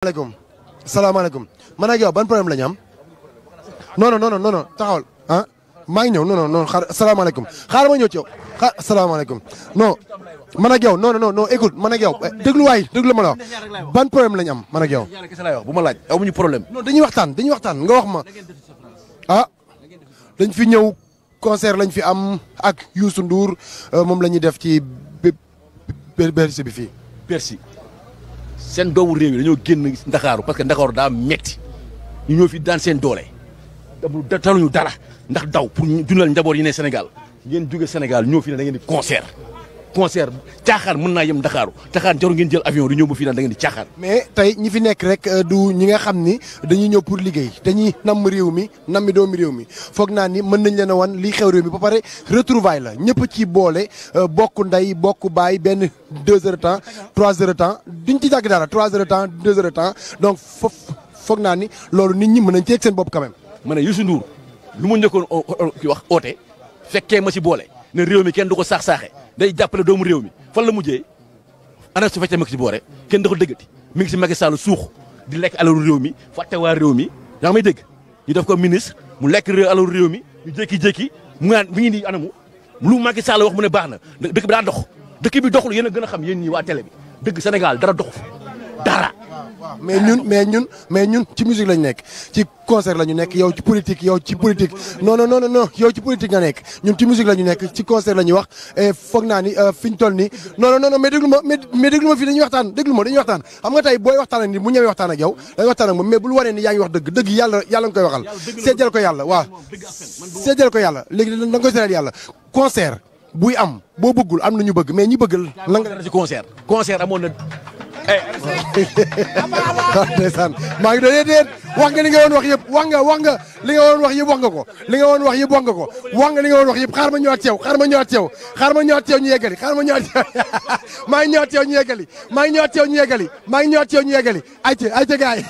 Assalamualaikum. Assalamualaikum. Man ak yow ban problème lañ am. Non taxawal ah maa ngi ñëw non assalamualaikum. Xaaral ma ñëw ci yow. Assalamualaikum. Non man ak yow non écoute man ak yow déglu waay déglu ma la wax ban problème lañ am man ak yow. bu ma laaj amuñu problème. Non dañuy waxtaan nga wax ma ah dañ fi ñëw concert lañ fi am ak Youssou Ndour moom la ñuy def ci Bercy bi fii. Bercy seen doomu réew yi dañoo génn Ndakaaru parce que Ndakaaru daa metti ñu ñëw fi daan seen doole taluñu dara ndax daw pour dundal njaboot yi ne Sénégal ngeen jóge Sénégal ñëw fi ne da ngeen di concert caaxaan mën naa yem Ndakaaru caaxaan jaru ngeen jël avion di ñëw ba fii naan da ngeen di caaxaan. mais tey ñi fi nekk rek du ñi nga xam ni dañuy ñëw pour liggéey dañuy namm réew mi nammi doomi réew mi foog naa ni mën nañ leen a wan lii xew réew mi ba pare retrouvaille la ñëpp ci boole bokk ndey bokk baay benn 2 heures de temps 3 heures de temps duñ ci jàgg dara 3 heures de temps 2 heures de temps donc foog naa ni loolu nit ñi mën nañ ci yegg seen bopp quand même. ma ne Youssou Ndour lu ma njëkkoon ki wax oote fekkee ma ci boole ne réew mi kenn du ko saax-saaxe day jàppale doomu réew mi fan la mujjee ana su fekkee ma ko ci boore kenn da ko dëggati mi ngi si Macky Sall suux di lekk alalu réew mi fàtte waa réew mi yaa ngi may dégg ñu def ko ministre mu lekk alalu réew mi ñu jékki-jékki mu naan mi ngi nii anamu lu Macky Sall wax mu ne baax na dëkk bi daa dox dëkk bi doxul yéen a gën a xam yéen ñi waa télé bi dëgg Sénégal dara doxu fa dara. mais ñun ci musique lañu nekk ci concert lañu nekk yow ci politique non yow ci politique nga nekk ñun ci musique lañu nekk ci concert lañuy wax et foog naa ni fi ñu toll nii non mais déglu ma fii dañuy waxtaan xam nga tey booy waxtaan ak nit mu ñëwee waxtaan ak yow dañuy waxtaan ak moom mais bul waree ni yaa ngi wax dëgg yàlla nga koy waxal seedal ko yàlla waaw seedal ko yàlla léegi da nga koy seedal yàlla concert buy am boo bëggul am na ñu bëgg mais ñi bëgg la nga ci concert amoon na ndeysaan maa ngi doon déet wax nga li nga woon wax yëpp wax nga li nga woon wax yëpp wax nga ko li nga woon wax yëpp wax nga ko wax nga li nga woon wax yëpp xaar ma ñëwaat ci yow ñu yeggali maa ngi ñëwaat ci yow ñu yeggali ayca gaay